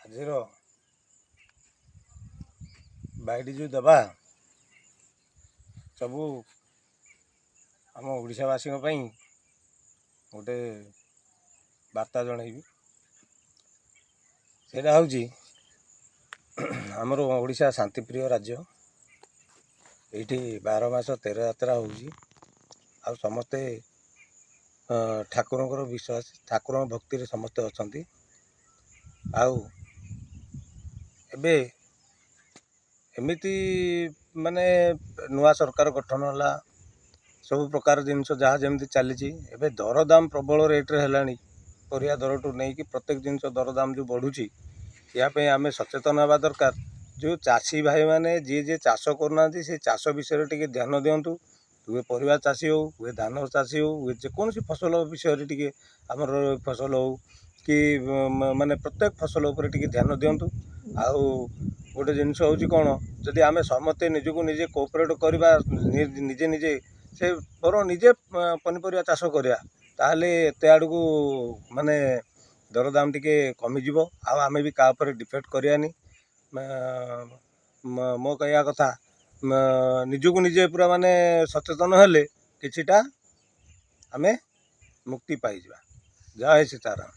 ଆଜିର ବାଇଟ୍ ଯେଉଁ ଦେବା, ସବୁ ଆମ ଓଡ଼ିଶାବାସୀଙ୍କ ପାଇଁ ଗୋଟେ ବାର୍ତ୍ତା ଜଣେଇବି। ସେଇଟା ହେଉଛି, ଆମର ଓଡ଼ିଶା ଶାନ୍ତିପ୍ରିୟ ରାଜ୍ୟ। ଏଇଠି 12 ମାସ 13 ଯାତ୍ରା ହେଉଛି ଆଉ ସମସ୍ତେ ଠାକୁରଙ୍କର ବିଶ୍ୱାସ, ଠାକୁରଙ୍କ ଭକ୍ତିରେ ସମସ୍ତେ ଅଛନ୍ତି। ଆଉ ଏବେ ଏମିତି ମାନେ ନୂଆ ସରକାର ଗଠନ ହେଲା, ସବୁ ପ୍ରକାର ଜିନିଷ ଯାହା ଯେମିତି ଚାଲିଛି। ଏବେ ଦରଦାମ ପ୍ରବଳ ରେଟ୍ରେ ହେଲାଣି। ପରିବା ଦରଠୁ ନେଇକି ପ୍ରତ୍ୟେକ ଜିନିଷ ଦରଦାମ ଯେଉଁ ବଢ଼ୁଛି, ଏହା ପାଇଁ ଆମେ ସଚେତନ ହେବା ଦରକାର। ଯେଉଁ ଚାଷୀ ଭାଇମାନେ, ଯିଏ ଯିଏ ଚାଷ କରୁନାହାନ୍ତି, ସେ ଚାଷ ବିଷୟରେ ଟିକେ ଧ୍ୟାନ ଦିଅନ୍ତୁ। ହୁଏ ପରିବା ଚାଷୀ ହଉ, ହୁଏ ଧାନ ଚାଷୀ ହଉ, ହୁଏ ଯେକୌଣସି ଫସଲ ବିଷୟରେ ଟିକେ, ଆମର ଫସଲ ହଉ କି ମାନେ ପ୍ରତ୍ୟେକ ଫସଲ ଉପରେ ଟିକେ ଧ୍ୟାନ ଦିଅନ୍ତୁ। ଆଉ ଗୋଟେ ଜିନିଷ ହେଉଛି କ'ଣ, ଯଦି ଆମେ ସମସ୍ତେ ନିଜକୁ ନିଜେ କୋଅପରେଟ୍ କରିବା, ନିଜେ ନିଜେ ସେ ବରଂ ନିଜେ ପନିପରିବା ଚାଷ କରିବା, ତାହେଲେ ଏତେ ଆଡ଼କୁ ମାନେ ଦରଦାମ ଟିକେ କମିଯିବ ଆଉ ଆମେ ବି କାହା ଉପରେ ଡିପେଣ୍ଡ କରିବାନି। ମୋ କହିବା କଥା, ନିଜକୁ ନିଜେ ପୁରା ମାନେ ସଚେତନ ହେଲେ କିଛିଟା ଆମେ ମୁକ୍ତି ପାଇଯିବା। ଜୟ ସୀତାରାମ।